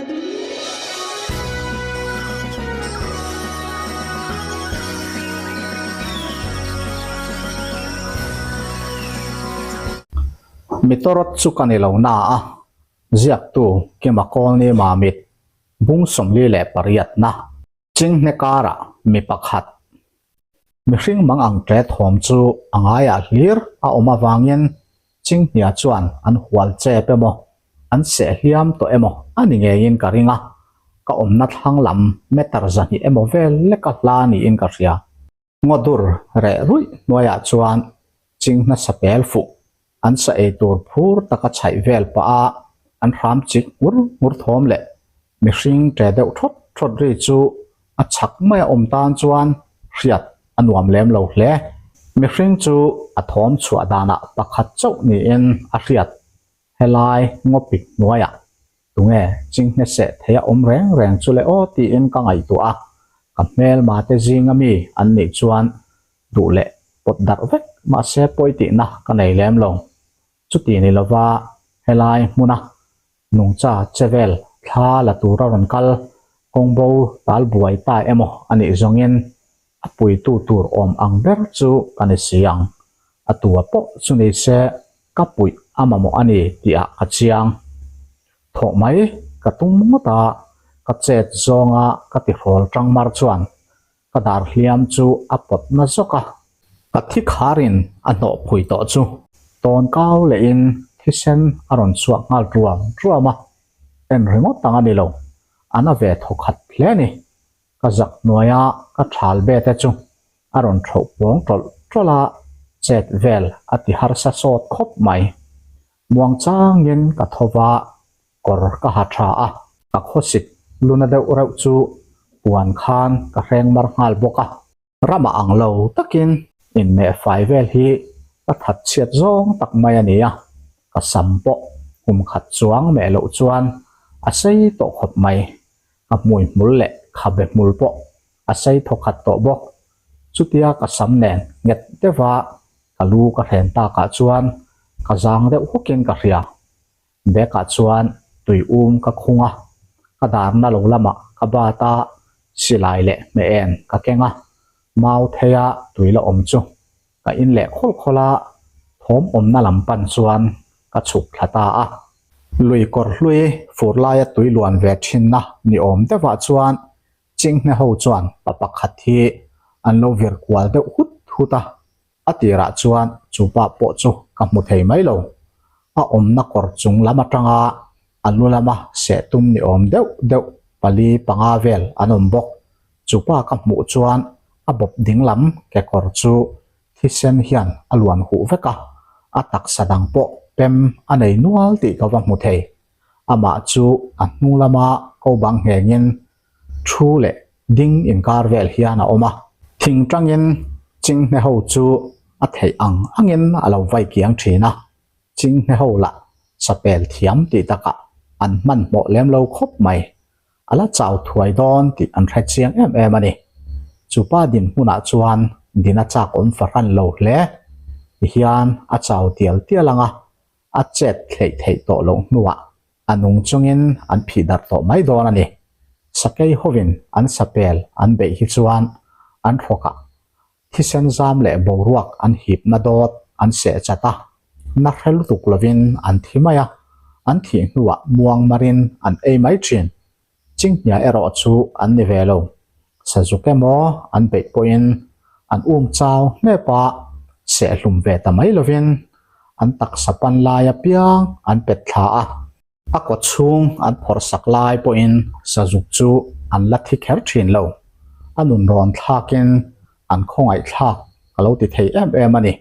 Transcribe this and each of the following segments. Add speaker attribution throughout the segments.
Speaker 1: Mi tawrawt chu ka ni lo na a, ziaktu Kima Kawlni Mamit bung 48 na. Chinghne karah mi pakhat mihring mang ang ṭe thawm chu a ngaiah hlir a awm avangin Chinghnia chuan an hual chep emaw, an seh hliam tawh emaw a ni ngeiin ka ring a, ka awmna thlang lam meter 200 emaw vel leka hla niin ka hria. Ngaw dur reh ruih hnuaiah chuan chinghna sa pel fuh an sa ei tur phur taka chhaih vel pah a an hram chik ngur ngur thawm leh mihring ṭe deuh ṭhawt ṭhawt ri chu a chhak mai a awm tan chuan hriat a nuam lem lo hle. Mihring chu a thawm chhuah danah pakhat chauh niin a hriat. Helai ngawpik hnuaiah tunge chinghne seh thei a awm reng reng chu le aw tiin ka ngaihtuah a, ka hmelma te zinga mi an nih chuan duh leh pawt darh vek mahse pawi tihna ka nei lem lo. Chuti ni lova helai hmuna nungcha che vel thla la tura rawn kal kawngbo tal buai ta emaw a nih zawngin a puitu tur awm ang ber chu ka ni si ang. A tua pawh chu ni se ka puih a mamawh a ni tih ah ka chiang. Thawh mai ka tum ngawt a, ka chet zawnga ka tihrawl tang mar chuan ka dar hliam chu a pawt na zawk a. Ka thi kharin a hnawh phui tawh chu tawn kau lehin thisen a rawn chhuak nghal ruam ruam a, en ringawt ang a ni lo, a na ve thawkhat hle a ni. Ka zak hnuaia ka thal ve te chu a rawn throh pawng tawlh tawlh a, chet vel a ti harsa sawt khawp mai. Muang changin ka tho va, kawr ka ha tha a, ka khawsik luna deuh reuh chu puan khan ka hreng mar nghal bawk a. Ramah ang lo takin inmeh fai vel hi ka that chhiat zawng tak mai a ni a, ka sam pawh kum khat chuang meh loh chuan a sei tawh khawp mai. Ka hmui hmul leh khabe hmul pawh a sei thaw khat tawh bawk. Chutia ka sam nen nghet deuha ka lu ka hren takah chuan ka zang deuh hukin ka hria. Bag-ah chuan tui um ka khung a, ka darna lo lamah ka bat a, silai leh hmeh en ka keng a, mau theia tui la awm chu ka in leh khawlh khawlh a, thawm awmna lam pan chuan ka chhuk thla ta a. Lui kawr hlui fur laia tui luan ve thinna ni awm deuhah chuan Chinghne ho chuan pa pakhat hi an lo vir kual deuh hut hut a, A tirah chuan chu pa pawh chu ka hmu thei mai lo. A awmna kawr chung lam atanga a lu lama seh tum ni awm deuh deuh pali panga vel an awm bawk. Chu pa ka hmuh chuan a bawp ding lam kekawr chu thisen hian a luan huh vek a, a taksa dang pawh pem a nei nual tih ka va hmu thei. Amah chu a hnung lama ko bang nghengin Thu leh ding inkar vel hian a awm a. Thing tangin Chinghne ho chu a theih ang angin a lo vai kiang thin a. Chinghne ho lah sapel thiam tih takah an hmanhmawh lem lo khawp mai. A la chau thuai dawn tih an hre chiang em em a ni. Chupa dinhmunah chuan din a chak awm fahran lo hle. Tihian a chau tial tial ang a, a chet hleih theih tawh loh hnuah A nung chungin an phih darh tawh mai dawn a ni. Sakei hovin an sapel an beih hi chuan an hrawkah thisen zam leh boruak an hipna dawt an seh chat a, na hre lutuk lovin an thi mai a, an thih hnuah muang marin an ei mai thin. Chinghnia erawh chu an ni ve lo. Sazuk emaw an beih pawhin an um chau hnep a, sehhlum ve ta mai lovin an taksa pan lai apiang an pet thla a. A kaw chhung an phawrh sak lai pawhin sazuk chu an la thi kher thin lo. A nun rawn thlakin an khawngaih thlak ka lo ti thei em em a ni.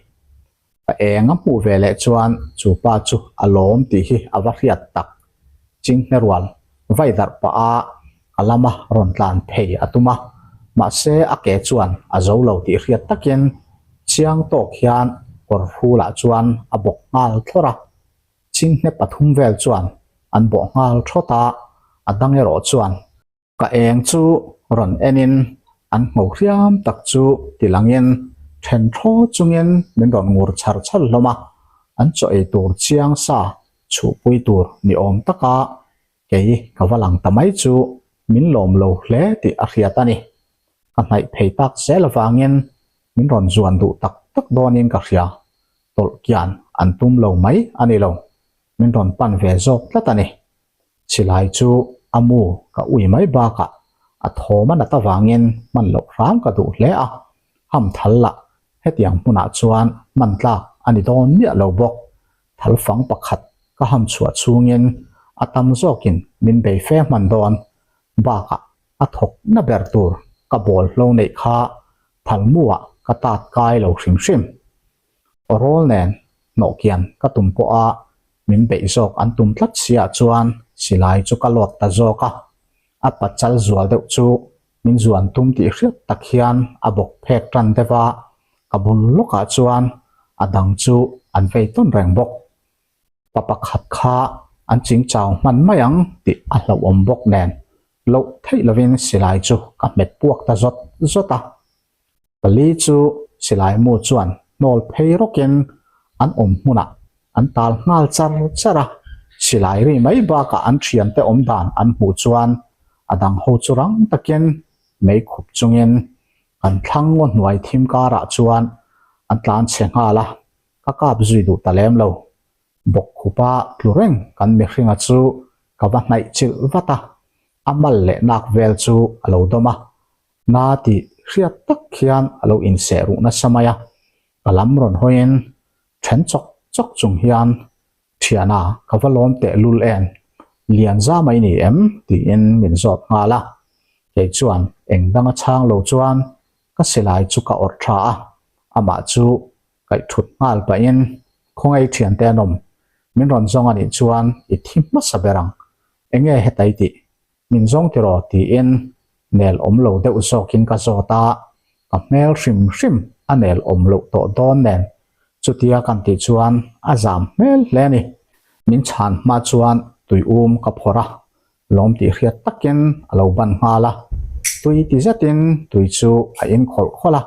Speaker 1: Ka eng a hmuh ve leh chuan chu pa chu a lawm tih hi a va hriat tak. Chinghne rual vai darh pah a ka lama rawn tlan phei a tum a, mahse a ke chuan a zo lo tih hriat takin chiang tawk hian kawr hrulah chuan a bawk nghal thlawr a. Chinghne pathum vel chuan an bawh nghal thawt a, a dang erawh chuan Ka eng chu rawn enin an hmu hriam tak chu ti langin then thaw chungin min rawn ngur char char hlawm a, an chaw ei tur chiang sa chhuhpui tur ni awm taka Kei ka va lang ta mai chu min lawm lo hle tih a hriat a ni. Ka hnaih phei tak zel avangin min rawn zuan duh tak tak dawnin ka hria. Tawlh kian an tum lo mai a ni lo. Min rawn pan ve zawk tlat a ni. Silai chu a mu ka ui mai bakah a thawm a nat avangin hman loh hram ka duh hle a, ham thal lah hetiang hmunah chuan hman tlak a ni dawn miah lo bawk. Thal fang pakhat ka ham chhuah chhungin a tam zawkin min bei fe hman dawn bakah a thawk na ber tur ka bawl hlo neih kha thal muah ka tat kai lo hrim hrim. Awrawl nen hnawh kian ka tum pawha min beih zawk an tum tlat siah chuan silai chu ka lawt ta zawk a, a pachal zual deuh chu min zuan tum tih hriat tak hian a bawk phek tan deuh a, ka bul lawkah chuan a dang chu an vei tawn reng bawk. Pa pakhat kha an ching chau hman mai ang tih a hlauhawm bawk nen loh theih lovin silai chu ka hmet puak ta zawt zawt a. Pali chu silai mu chuan hnawl phei rawkin an awm hmunah an tal nghal char char a, silai ri mai bakah an thiante awm dan an hmuh chuan a dang ho chu rang takin mei khup chungin kan thlang ngaw hnuai thim karah chuan an tlan chhe nghal a, ka kap zui duh ta lem lo. Bawkkhupa tlu reng kan mihringa chu ka va hnaih chilh vat a, a mal leh nak vel chu a lo dawm a, Na tih hriat tak khian a lo inseh ruh nasa mai a, ka lam rawn hawiin then chawk chawk chung hian, Thiana, ka va lawm teh lul em? Lian za mai ni em? tiin min zawt nghal a. Kei chuan eng danga chhang lo chuan ka silai chu ka awrh tha a, amah chu kaih thut nghal pahin, Khawngaih thiante an awm, min rawn zawng a nih chuan i thi hmasa ber ang, enge hetai tih? Min zawng tiraw? tiin nel awm lo deuh zawkin ka zawt a, ka hmel hrim hrim a nel awm loh tawh dawn nen chutia kan tih chuan a zam hmel hle a ni. Min chhan hma chuan tui um ka phawrh a, lawm tih hriat takin a lo ban nghal a, tui ti zetin tui chu a in khawlh khawlh a.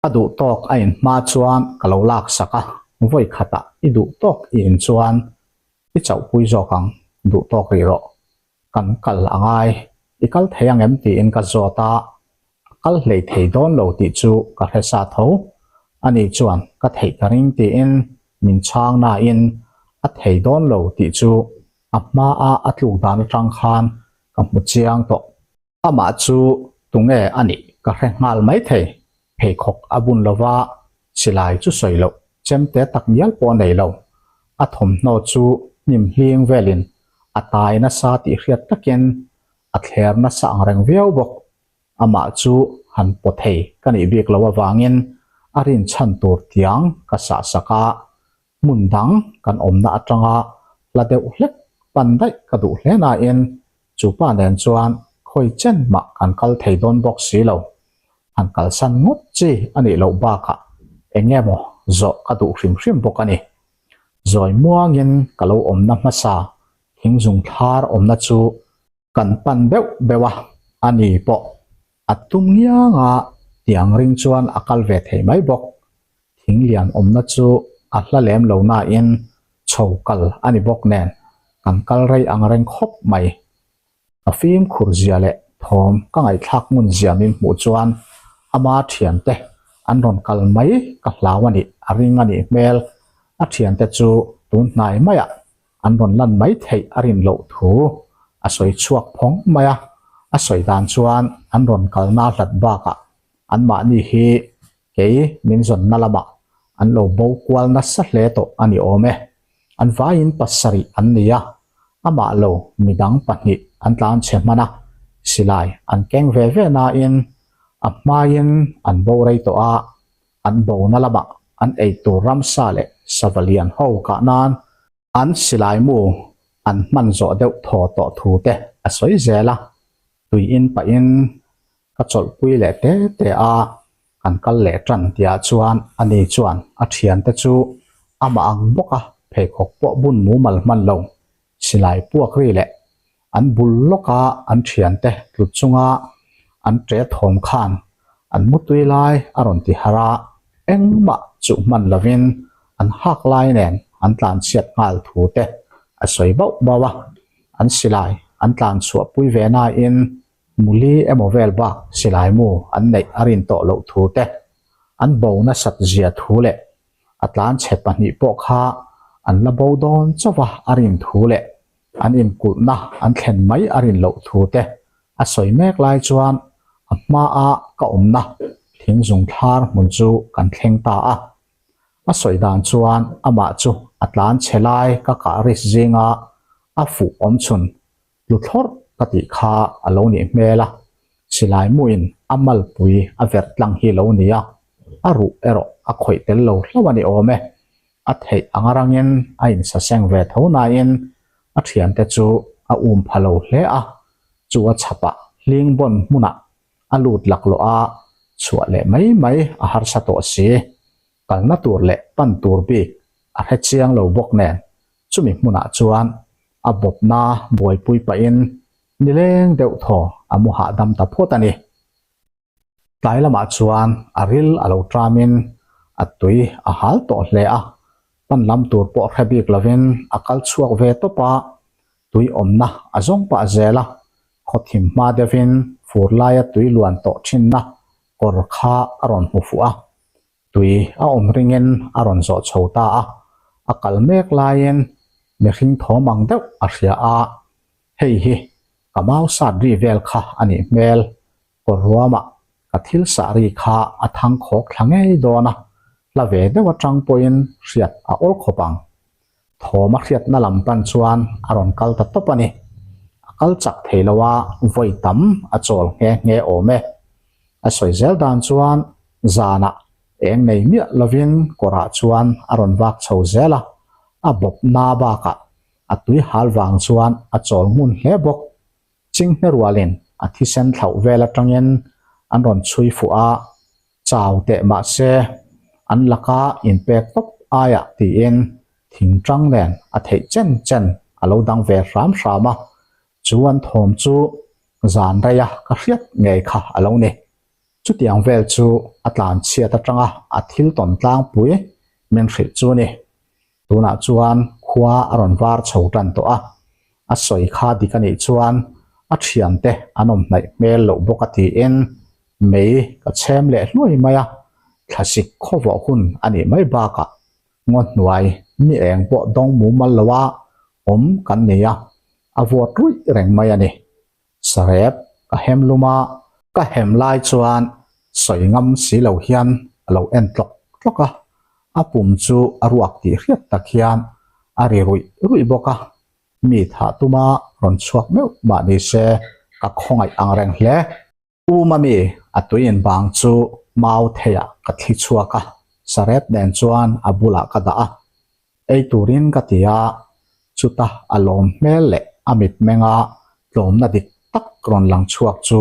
Speaker 1: A duh tawk a in hma chuan ka lo lak sak a, vawi khatah i duh tawk i in chuan i chauhpui zawk ang, duh tawk rih rawh. Kan kal a ngai, i kal thei ang em tiin ka zawt a, a kal hlei thei dawn lo tih chu ka hre sa tho. Ani chuan ka theih ka ring tiin min chhang nain a thei dawn lo tih chu a hmaa a tluk dan atang khan ka hmu chiang tawh. Amah chu tunge a nih ka hre nghal mai thei, pheikhawk a bun lova silai chu sawi loh chemte tak ngial pawh a nei lo. A thawmhnaw chu hnim hling velin a tai nasa tih hriat takin a thler nasa ang reng viau bawk. Amah chu han paw thei ka nih bik loh avangin a rinchhan tur tiang ka sahsak a, Hmun dang kan awmna atanga hla deuh hlek pan daih ka duh hle nain chu pa nen chuan khawi chen mah kan kal thei dawn bawk si lo. Han kalsan ngawt chi a nih loh bakah eng emaw zawh ka duh hrim hrim bawk a ni. Zawi muangin ka lo awmna hmasa thingzung thlar awmna chu Kan pan beuh beuh a, a ni pawh a tum ngiang a, tiang ring chuan a kal ve thei mai bawk. Thing lian awmna chu a hla lem lo nain chho kal a ni bawk nen kan kal rei ang reng khawp mai. Ka fimkhur zia leh thawm ka ngaihthlak ngun zia min hmuh chuan ama thiante an rawn kal mai ka hlau a nih a ring a nih hmel. A thiante chu tun hnai maiah An rawn lan mai theih a rin loh thu a sawi chhuak phawng mai a, a sawi dan chuan an rawn kalna hlat bakah anmahni hi kei min zawnna lamah an lo bo kual nasa hle tawh a ni awm e. An vaiin pasarih an ni a, amah lo midang pahnih an tlan chhe hman a, silai an keng ve ve nain a hmaiin an bo rei tawh a, an bona lamah an eitur ramsa leh sava lian ho kah nan an silai mu an hman zawh deuh thaw tawh thu te a sawi zel a, tui in pahin ka chawlhpui leh te te a, kan kal leh tan tihah chuan ani chuan a thiante chu amah ang bawk a pheikhawk pawh bun mumal hman lo silai puak ri leh An bul lawka an thiante tlu chunga an ṭe thawm khan an mutui lai a rawn ti harh a, engmah chuh hman lovin an hak lai nen an tlanchhiat nghal thu te a sawi bauh bauh a, an silai An tlan chhuah pui ve nain muli emaw vel bak silai mu an neih a rin tawh loh thu te, an bo nasat zia thu leh a tlan chhe pahnih pawh kha an la bo dawn chauh a a rin thu leh an inkulhna an thlen mai a rin loh thu te a sawi mek lai chuan a hmaa ka awmna thing zung thlar hmun chu kan thleng ta a. A sawi dan chuan amah chu a tlan chhe lai ka kah risk zinga a fuh awm chhun tlu thlawrh ka tih kha a lo nih hmel a, silai muin a malpui a verh tlang hi lo ni a, a ruh erawh a khawih tel lo hlauh a ni awm e. A theih ang arangin a insaseng ve tho nain a thiante chu a um pha lo hle a, chu a chhapah hling bawn hmunah a lut laklawh a, chhuah leh mai mai a harsa tawh si. Kalna tur leh pan tur bik a hre chiang lo bawk nen chumi hmunah chuan a bawpna buaipui pahin nileng deuh thaw a mu hahdam ta phawt a ni. Tlai lamah chuan a ril a lo ṭamin a tui a hal tawh hle a, pan lam tur pawh hre bik lovin a kal chhuak ve tawp a, tui awmna a zawng pah zel a, khawthim hma deuhin fur laia tui luan tawh ṭhinna kawr kha a rawn hmu fuh a, tui a awm ringin a rawn zawh chho ta a, a kal mek laiin mihring thawm ang deuh a hria a, hei hi ka mau sat ri vel kha a nih hmel, kawr ruamah ka thil sah ri kha a thang khawk thla ngei dawn a, hla ve deuh atang pawhin hriat a awl khawp ang. Thawm a hriatna lam pan chuan a rawn kal ta tawp a ni. A kal chak thei lo a, vawi tam a chawl nghe nghe awm e. A sawi zel dan chuan zanah eng nei miah lovin kawrah chuan a rawn vak chho zel a, a bawp na bakah a tui hal vang chuan a chawl ngun hle bawk. Chinghne rualin a thisen thlauh vel atangin an rawn chhui fuh a, chau teh mah se an laka inpek tawp aiah tiin thing tang nen a theih chen chen a lo dang ve hram hram a, chu an thawm chu zan reia ka hriat ngei kha a lo ni. Chutiang vel chu a tlan chhiat atanga a thil tawn tlangpui min hrilh chu a ni. Tunah chuan khua a rawn var chho tan tawh a, a sawi kha dik a nih chuan a thiante an awm hnaih hmel loh bawk a tiin mei ka chhem leh hluai mai a, thlasik khawvawh hun a nih mai bakah ngaw hnuai ni eng pawh dawng mumal loa awm kan ni a, a vawt ruih reng mai a ni. Sarep ka hem lum a, ka hem lai chuan sawi ngam si lo hian a lo en tlawk tlawk a, a pum chu a ruak tih hriat tak hian a ri ruih ruih bawk a, mi thah tuma rawn chhuak meuh mah ni se ka khawngaih ang reng hle. U Mami, a tui in bang chu mau theiah ka thli chhuak a, sarep nen chuan a bulah ka dah a, ei turin ka ti a, chuta a lawm hmel leh a mitmenga tlawmna dik tak rawn lang chhuak chu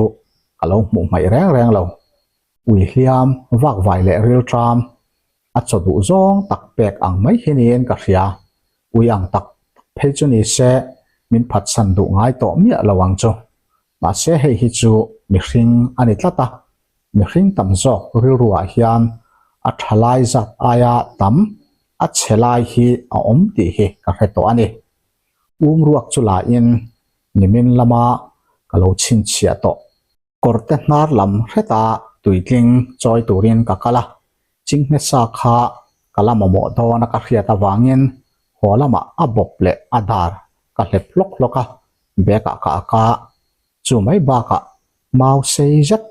Speaker 1: ka lo hmuh hmaih reng reng lo. Ui hliam, vakvai leh rilṭam, a chaw duh zawng tak pek ang mai hi niin ka hria. Ui ang tak tak phei chu ni se min phatsan duh ngai tawh miah lo ang chu. Mahse hei hi chu mihring a ni tlat a, mihring tam zawk rilruah hian a tha lai zat aia tam a chhe lai hi a awm tih hi ka hre tawh a ni. Um ruak chu lahin nimin lama ka lo chhinchhiah tawh. Kawrte hnar lam hreta tuitling chawi turin ka kal a, chinghne sa kha ka la mamawh dawn a ka hriat avangin haw lamah a bawp leh a dar ka hlep hlawk hlawk a, bag ah ka ak a, chu mai bakah mau sei zet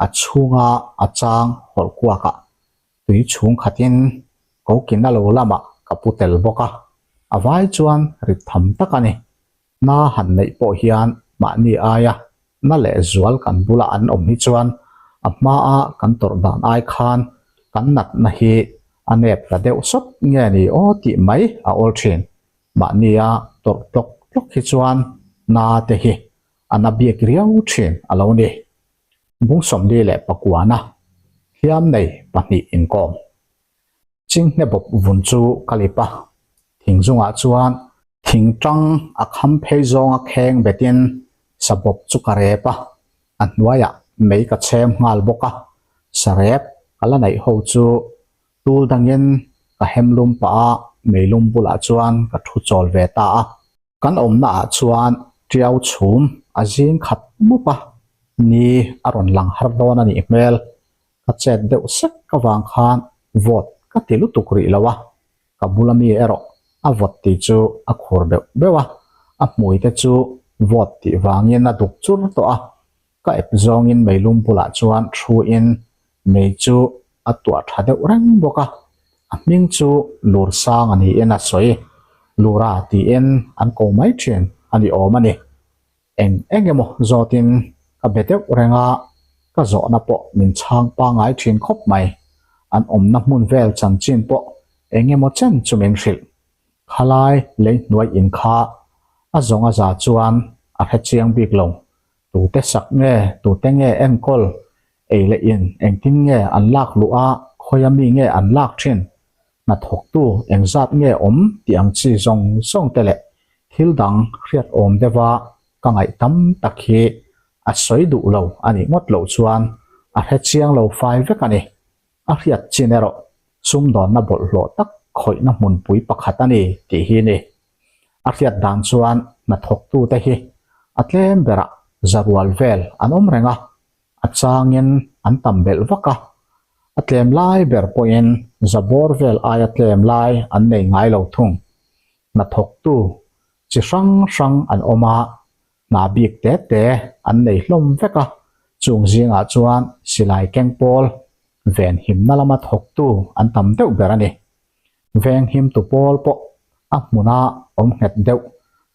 Speaker 1: a chhunga a chang hawlh kuakah tui chhung khatin kokina lo lamah ka pu tel bawk a, a vai chuan rit tham tak a ni. Na han neih pawh hian mahni aia na leh zual kan bula an awm hi chuan a hmaa kan tawrh dan ai khan kan natna hi a nep ta deuh sawt nge ni aw tih mai a awl thin. Mahnia tawrh tlawk tlawk hi chuan na te hi a na bik riau thin a lo ni. Bung 49 hliam nei pahnih inkawm. Chinghne bawp vun chu ka lip a, thing zungah chuan thing tang a kham phei zawnga kheng betin sa bawp chu ka rep a, a hnuaiah mei ka chhem nghal bawk a, sa rep ka la neih ho chu tul dangin ka hem lum pah a, meilum bulah chuan ka thu chawl ve ta a. Kan awmna ah chuan Tiau chhum a zing khat mup a, ni a rawn lang har dawn a nih hmel. Ka chet deuh sek avang khan vawt ka ti lutuk rih lo a, ka bula mi erawh a vawt tih chu a khur beuh beuh a, a hmui te chu vawt tih vangin a duk chur tawh a, ka ep zawngin meilum bulah chuan thu in mei chu a tuah tha deuh reng bawk a, a hming chu Lur Sang a niin a sawi, Lura tiin an ko mai thin a ni awm a ni. Eng eng emaw zawtin ka be deuh reng a, ka zawhna pawh min chhang pangngai thin khawp mai. An awmna hmun vel chanchin pawh eng emaw chen chu min hrilh. Khalai lei hnuai in kha a zawng a za chuan a hre chiang bik lo. Tute sak nge, tute nge enkawl, ei leh in engtin nge an lak luh a, khawia mi nge an lak thin? Hnathawktu engzat nge awm tih ang chi zawng zawng te leh thil dang hriat awm deuha ka ngaih tam tak hi a sawi duh lo a nih ngawt loh chuan a hre chiang lo fai vek a ni. A hriat chin erawh sumdawnna bawlhhlawh tak khawihna hmunpui pakhat a ni tih hi ni. A hriat dan chuan hnathawktute hi a tlem berah zarual vel an awm reng a, A changin an tam belh vak a, a tlem lai ber pawhin za bawr vel aia tlem lai an nei ngai lo thung. Hnathawktu chi hrang hrang an awm a, hna bik te te an nei hlawm vek a, chung zingah chuan silai keng pawl venhimna lama thawktu an tam deuh ber a ni. Venghimtu pawl pawh a hmuna awm nghet deuh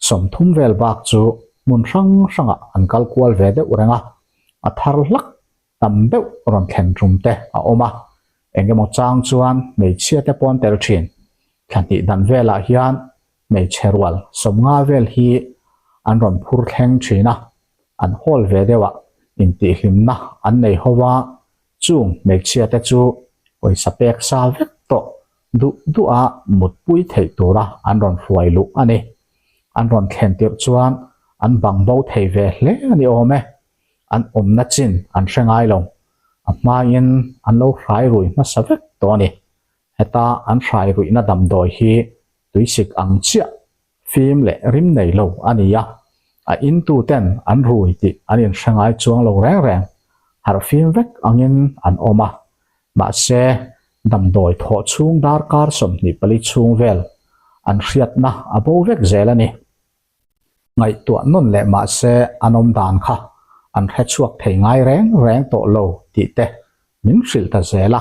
Speaker 1: 30 vel bak chu hmun hrang hrangah an kal kual ve deuh reng a, a thar hlak tam deuh rawn thlen tum te a awm a, engemaw chang chuan hmeichhia te pawn tel thin. Thla hnih dan velah hian hmeichhe rual 50 vel hi an rawn phur thleng thin a, an hawl ve deuhah intihhlimna an nei ho a, Chung hmeichhia te chu pawisa pek sa vek tawh duh duha mutpui theih tura an rawn hruai luh a ni. An rawn thlen tirh chuan an bang bo thei ve hle a ni awm e. An awmna chin an hre ngai lo. A hmain an lo hrai rui hmasa vek tawh a ni. Heta an hrai ruihna damdawi hi tuisik ang chiah Fim leh rim nei lo a ni a, a intu ten an rui tih an inhre ngai chuang lo reng reng, harh fim vek angin an awm a. Mahse, damdawi thawh chhung darkar 24 chhung vel an hriatna a bo vek zel a ni. Ngaihtuah nawn leh mahse an awm dan kha an hre chhuak thei ngai reng reng tawh lo tih te min hrilh ta zel a.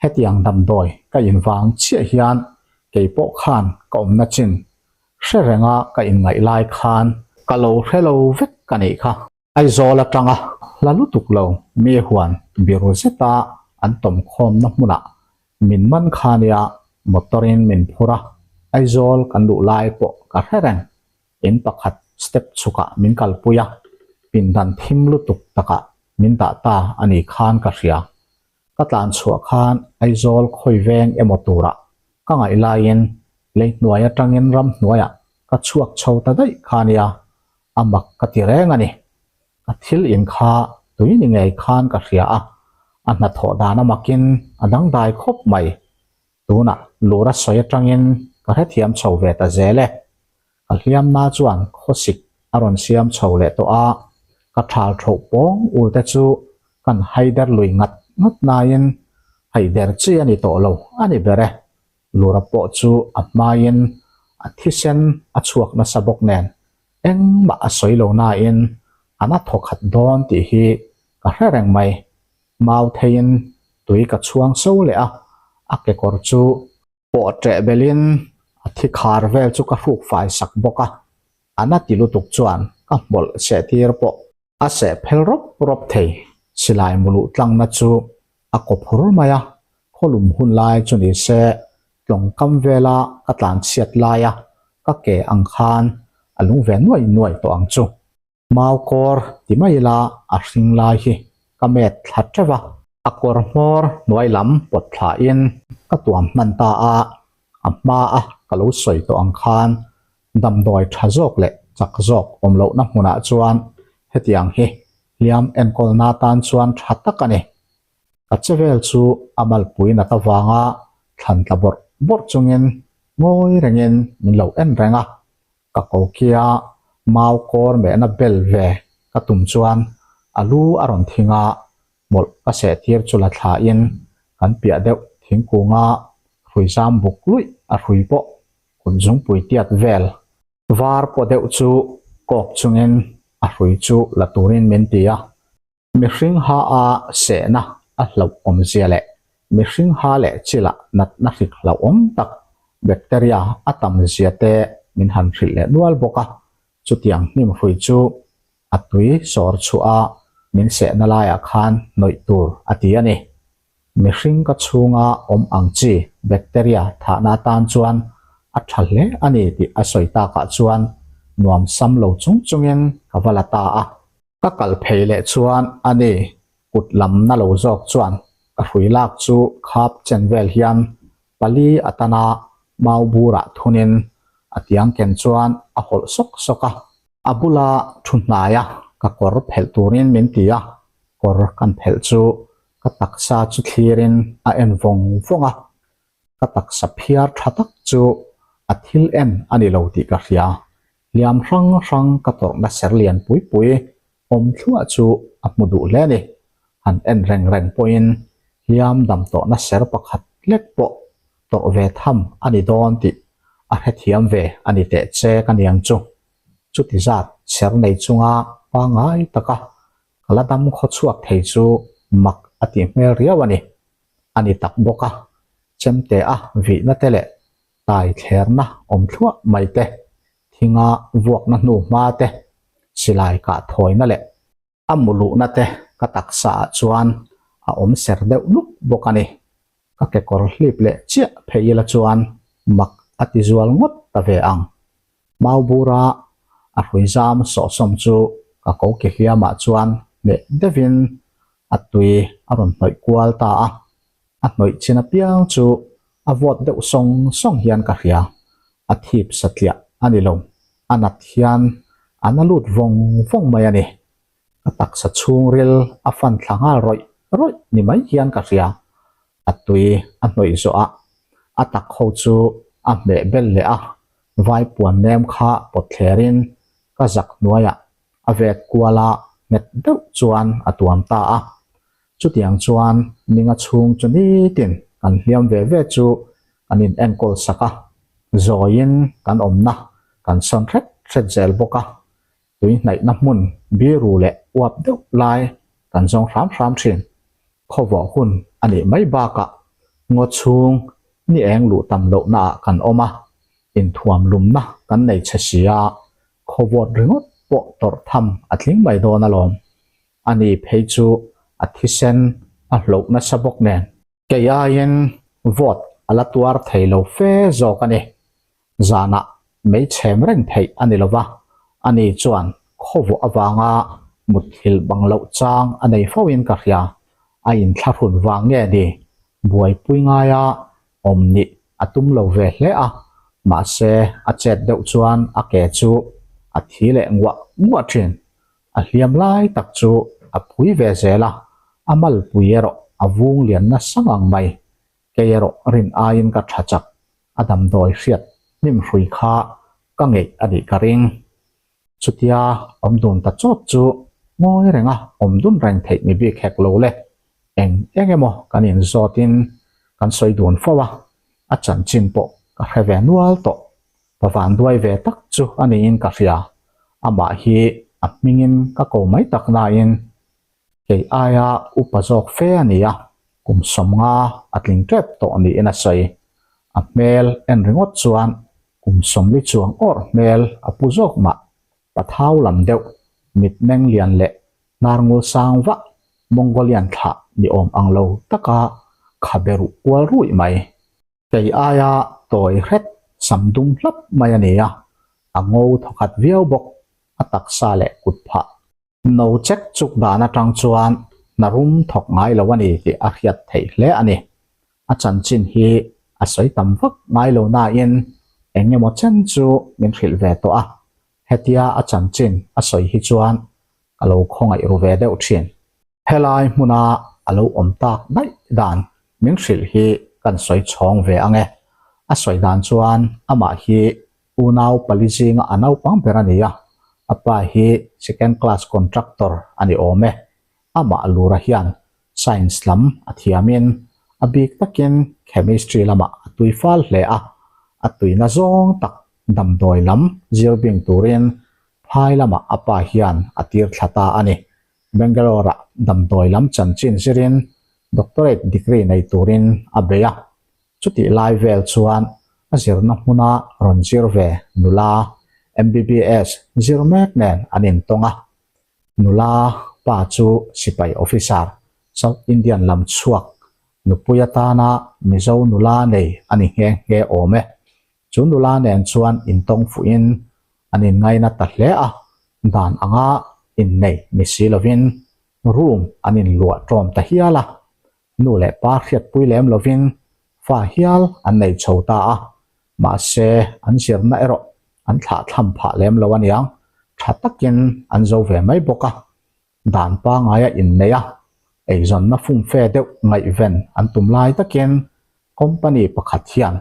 Speaker 1: Hetiang damdawi ka invang chiah hian kei pawh khan ka awmna chin hre renga ka inngaih lai khan ka lo hre lo vek ka nih kha. Aizawl atanga hla lutuk lo mi huan biru zeta an tawmkhawmna hmunah min man kha nia motor in min phur a, Aizawl kan luh lai pawh ka hre reng. In pakhat step chhukah min kalpui a, pindan thim lutuk takah min dah ta a ni khan ka hria. Ka tlan chhuah khan Aizawl khawi veng emaw turah ka ngaih laiin lei hnuai atangin ram hnuaiah ka chhuak chho ta daih kha nia, a mak ka ti reng a ni. Ka thil in kha tui ni ngei khan ka hria a, a hnathawh dan a makin a dangdai khawp mai. Tunah lura sawi atangin ka hrethiam chho ve ta zel e. Ka hliamna chuan khawsik a rawn siam chho leh tawh a, ka thal thoh pawng ul te chu kan haider lui ngat ngat nain haider chi a ni tawh lo a ni ber e. Lura pawh chu a hmaiin a thisen a chhuak nasa bawk nen engmah a sawi lo nain a na thaw khat dawn tih hi ka hre reng mai. Mau theiin tui ka chhuang so leh a, a kekawr chu Pawh ṭeh belhin a thi khar vel chu ka hruk fai sak bawk a, a na ti lutuk chuan ka hmawlh seh tir pawh a seh phel rawp rawp thei. Silai muluh tlangna chu a kaw phur mai a, khawlum hun lai chu ni se tlawng kam vela ka tlan chhiat laia ka ke ang khan a lung ve nuai nuai tawh ang chu. Mau kawr ti mai ila a hring lai hi ka met thla teuh a. A kawr hmawr hnuai lam pawt thla in ka tuam hman ta a, a hma a ka lo sawi tawh ang khan damdawi tha zawk leh chak zawk awm lohna hmunah chuan hetiang hi hliam enkawlna tan chuan tha tak a ni. Ka che vel chu a malpui nat avanga thlan tla bawrh bawrh chungin ngawi rengin min lo en reng a, ka ko kia. Mau kawr mehna bel ve ka tum chuan a lu a rawn thing a, hmawlh ka seh tir chu la thlain kan piah deuh thingkunga hrui zam buk luih a hrui pawh kut zungpui tiat vel var paw deuh chu kawk chungin a hrui chu la turin min ti a. Mihring ha a sehna a hlauh awmzia leh mihring ha leh chila natna hrik hlauhawm tak bacteria a tam zia te min han hrilh leh nual bawk a, chutiang hnim hrui chu a tui sawr chhuah a min sehna laiah khan hnawih tur a ti a ni. Mihring ka chhunga awm ang chi bacteria thahna atan chuan a tha hle a ni tih a sawi takah chuan nuam sam lo chung chungin ka va la ta a. Ka kal phei leh chuan a ni kut lam na lo zawk chuan ka hrui lak chu khap chen vel hian pali atana mau burah thunin a tiang ken chuan a hawlh sawk sawk a. A bula thu hnaia ka kawr phelh turin min ti a, kawr kan phelh chu ka taksa chu thlirin a en vawng vawng a, ka taksa phiar tha tak chu a thil en a ni lo tih ka hria. Hliam hrang hrang ka tawrhna ser lian pui pui awm thluah chu a hmu duh hle a ni. Han en reng reng pawhin hliam dam tawhna ser pakhat lek pawh tawrh ve tham a ni dawn tih a hrethiam ve a ni teh che ka niang chu. Chuti zat ser nei chunga pangngai taka ka la dam khaw chhuak thei chu mak a tih hmel riau a ni. A ni tak bawk a, chemte a vihna te leh tai thlerna awm thluah mai te, thinga vuakna hnu hma te, silai kah thawina leh a mu luhna te ka taksa ah chuan a awm ser deuh nuk bawk a ni. Ka kekawr hlip leh chiah phei ila chuan mak a ti zual ngawt ta ve ang. Maubura a hrui zam sawhsawm chu ka ko ki hliamah chuan hneh deuhin a tui a rawn hnawih kual ta a, a hnawih chin apiang chu a vawt deuh sawng sawng hian ka hria, a thip satliah a ni lo, a nat hian a na lut vawng vawng mai a ni. Ka taksa chhungril a fan thla nghal rawih rawih ni mai hian ka hria, a tui a hnawih zawh a, a tak ho chu a hmeh bel leh a, vai puan nem kha pawt thlerin ka zak hnuaiah a vet kual a nghet deuh chuan a tuam ta a. Chutiang chuan ninga chhung chu nitin kan hliam ve ve chu kan in enkawl sak a, zawiin kan awmna kan sawn hret hret zel bawk a, tui hnaihna hmun biru leh uap deuh lai kan zawng hram hram thin. Khawvawh hun a nih mai bakah ngaw chhung ni eng luh tam lohnaah kan awm a, inthuam lumna kan nei che si a, khawvawt ringawt pawh tawrh tham a tling mai dawn alawm. Ani phei chu a thisen a hloh nasa bawk nen. Kei aiin vawt a la tuar thei lo fe zawk a ni. Zanah mei chhem reng theih a ni lova, ani chuan khawvawh avanga mutthilh bang loh chang a nei fo in ka hria, a inthlahrun vang nge ni, buaipui ngaia awm nih a tum lo ve hle a, mahse a chet deuh chuan a ke chu a thi leh nguah nguah thin. A hliam lai tak chu a phui ve zel a, a malpui erawh a vung lian nasa ngang mai. Kei erawh rin aiin ka tha chak, a damdawi hriat hnim hrui kha ka ngeih a nih ka ring. Chutia awm dun ta chawt chu ngawi renga awm dun reng theih ni bik hek lo le. Eng eng emaw kan inzawtin kan sawi dun fo a, a chanchin pawh ka hre ve nual tawh. Pa vanduai ve tak chu a niin ka hria. Amah hi a hmingin ka ko mai tak nain kei aia upa zawk fe a ni a, kum 50 a tling tep tawh niin a sawi. A hmel en ringawt chuan kum 40 chuang awrh hmel a pu zawk mah. Pathau lam deuh, mitmeng lian leh hnar ngul sang vah Mongolian thlah ni awm ang lo taka khabe ruh kual ruih mai. Kei aia tawi hret sam dum hlap mai a ni a, a ngo thawkhat viau bawk, a taksa leh kut phah. No chek chuk dan atang chuan hna rum thawk ngai lo a ni tih a hriat theih hle a ni. A chanchin hi a sawi tam vak ngai lo nain eng emaw chen chu min hrilh ve tawh a, hetia a chanchin a sawi hi chuan ka lo khawngaih ru ve deuh thin. Helai hmuna a lo awm tak daih dan min hrilh hi kan sawi chhawng ve ang e. A sawi dan chuan amah hi unau pali zinga a naupang ber a ni a. A pa hi second class contractor a ni awm e. Amah Lura hian science lam a thiamin a bik takin chemistry lamah a tui fal hle a, a tuina zawng tak damdawi lam zir bing turin phai lamah a pa hian a tir thla ta a ni. Bangalore-ah damdawi lam chanchin zirin doctorate degree nei turin a bei a. Chutih lai vel chuan a zirna hmuna rawn zir ve nula MBBS zir mek nen an intawng a. Nula pa chu sipai officer, South Indian lam chhuak, nupui atana Mizo nula nei a ni nghe nghe awm e. Chu nula nen chuan intawng fuhin an inngaina ta hle a, dan anga innei ni si lovin room an inluah ṭawm ta hial a. Nu leh pa hriatpui lem lovin fa hial an nei chho ta a, mahse an zirna erawh an thlahthlam phah lem lo aniang, tha takin an zo ve mai bawk a. Dan pangaia innei a, eizawnna fumfe deuh ngaihven an tum lai takin company pakhat hian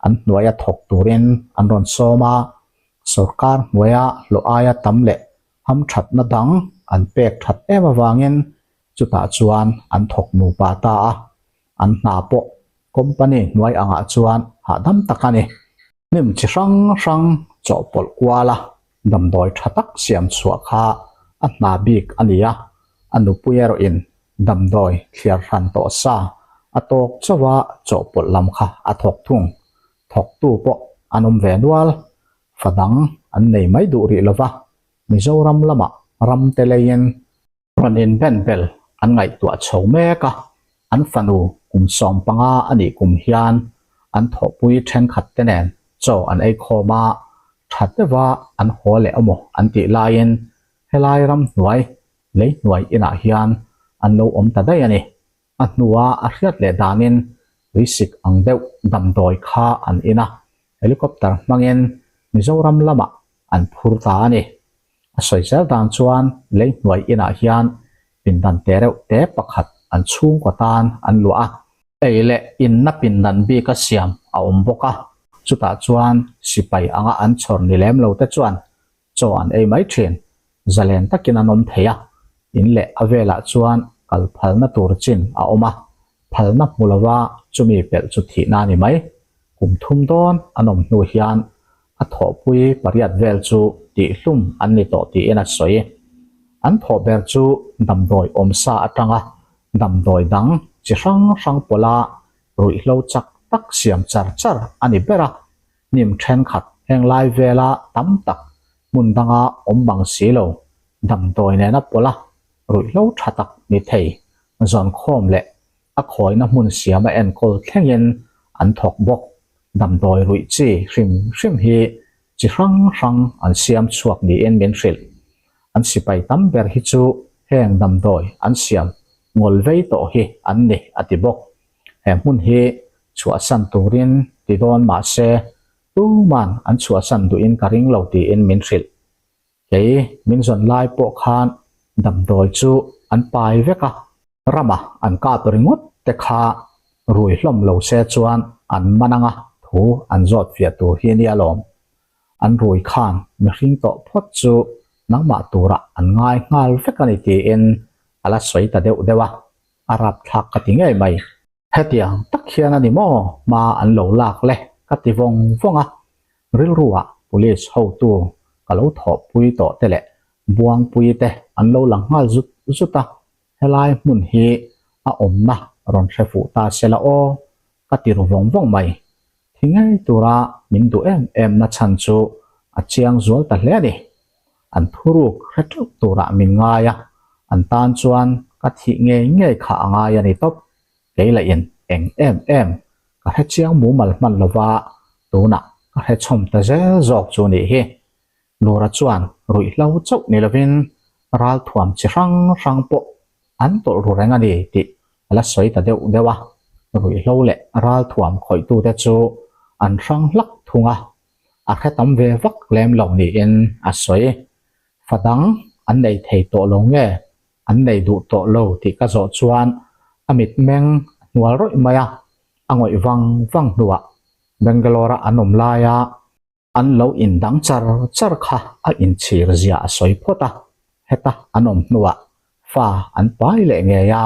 Speaker 1: an hnuaia thawk turin an rawn sawm a, sorkar hnuaia hlawh aia tam leh hamthatna dang an pek that em avangin Chutah chuan an thawk nupa ta a, an hna pawh company hnuai angah chuan hahdam tak a ni. Hnim chi hrang hrang chawhpawlh kuala damdawi tha tak siam chhuah kha a hna bik a ni a, a nupui erawhin damdawi thliar hran tawh sa a tawk chauh a chawhpawlh lam kha a thawk thung. Thawktu pawh an awm ve nual, fa dang an nei mai duh rih lova, Mizoram lamah ram te leiin Rawn inben bel an ngaihtuah chho mek a, an fanu kum 15 a nih kum hian an thawhpui thenkhat te nen chaw an ei khawm a, tha deuha an haw leh emaw an tih laiin helai ramhnuai lei hnuai inah hian an lo awm ta daih a ni. A hnua a hriat leh danin tuisik ang deuh damdawi kha an in a, helicopter hmangin Mizoram lamah an phur ta a ni. A sawi zel dan chuan lei hnuai inah hian pindan te reuh te pakhat an chhungkaw tan an luah a. Ei leh inna pindan bika siam a awm bawk a, chutah chuan sipai anga an chhawr ni lem lo te chuan chaw an ei mai thin. Zalen takin an awm thei a, in leh a velah chuan kal phalna tur chin a awm a, phalna hmu lova chumi pelh chu thihna a ni mai. Kum thum dawn an awm hnu hian a thawhpui pariat vel chu tihhlum an ni tawh tiin a sawi. An thawh ber chu damdawi awmsa atanga damdawi dang chi hrang hrang pawla ruihhlo chak tak siam char char a ni ber a, hnim thenkhat heng lai vela tam tak hmun danga awm bang si lo damdawi nena pawla ruihhlo tha tak ni thei zawnkhawm leh a khawina hmun siama enkawl thlengin an thawk bawk. Damdawi ruih chi hrim hrim hi chi hrang hrang an siam chhuak niin min hrilh. An sipai tam ber hi chu heng damdawi an siam ngawl vei tawh hi an ni a ti bawk. He hmun hi chhuahsan turin ti dawn mah se tuman an chhuahsan duhin ka ring lo tiin min hrilh. Kei min zawn lai pawh khan damdawi chu an pai vek a, rama an kap ringawt te kha rui hlawm lo se chuan an man anga thu an zawt fiah tur hi nia lawm. An rui khan mihring tawh phawt chu nangmah turah an ngai nghal vek a ni tiin a la sawi ta deuh deuh a, a rapthlak ka ti ngei mai. Hetiang tak hian a ni maw hma an lo lak le ka ti vawng vawng a, rilruah police hotu ka lo thawhpui tawh te leh buangpui te an lo lang nghal zut zut a, helai hmun hi a awmna rawn hre fuh ta se la aw ka ti ru vawng vawng mai. Thi ngei tura min duh em em na chhan chu a chiang zual ta hle a ni. An thuruk hre teuh turah min ngai a, an tan chuan ka thih ngei ngei kha a ngai a ni tawp. Kei lah in eng em em ka hre chiang mumal hman lova tunah ka hre chhawm ta zel zawk chu nih hi. Lura chuan ruihhlo chauh ni lovin ralthuam chi hrang hrang pawh an tawlh ru reng a ni tih a la sawi ta deuh deuh a, ruihhlo leh ralthuam khawihtute chu an hrang hlak thung a, a hre tam ve vak lem lo niin a sawi. Fa dang an nei thei tawh lo nge an nei duh tawh lo tih ka zawh chuan a mitmeng a hnual rawih mai a, a ngawih vang vang hnuah Bangalore-a an awm laia. An lo indang char char kha a inchhir zia a sawi phawt a, heta an awm hnuah fa an pai leh ngei a,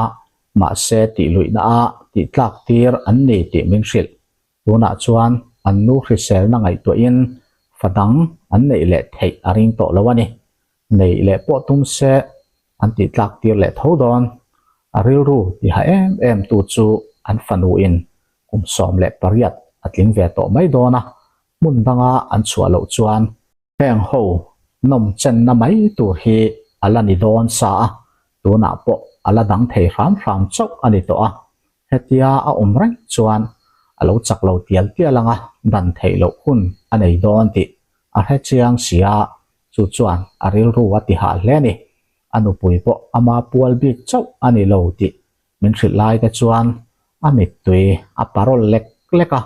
Speaker 1: mahse tih luihna a tih tlak tir an ni tih min hrilh. Tunah chuan an nu hriselna ngaihtuahin fa dang an neih leh theih a ring tawh lo a ni. Neih leh pawh tum se an tih tlak tir leh tho dawn. A rilru tiha em em tu chu an fanuin kum 18 a tling ve tawh mai dawn a, hmun danga an chhuah loh chuan heng ho nawm chenna mai tur hi a la ni dawn sa a, tunah pawh a la dang thei hram hram chauh a ni tawh a, hetia a awm reng chuan a lo chak lo tial tial anga dan theih loh hun a nei dawn tih a hre chiang si a, chu chuan a rilru a ti hah hle a ni. A nupui pawh ama pual bik chauh a ni lo tih min hrilh lai te chuan a mittui a parawl lek lek a.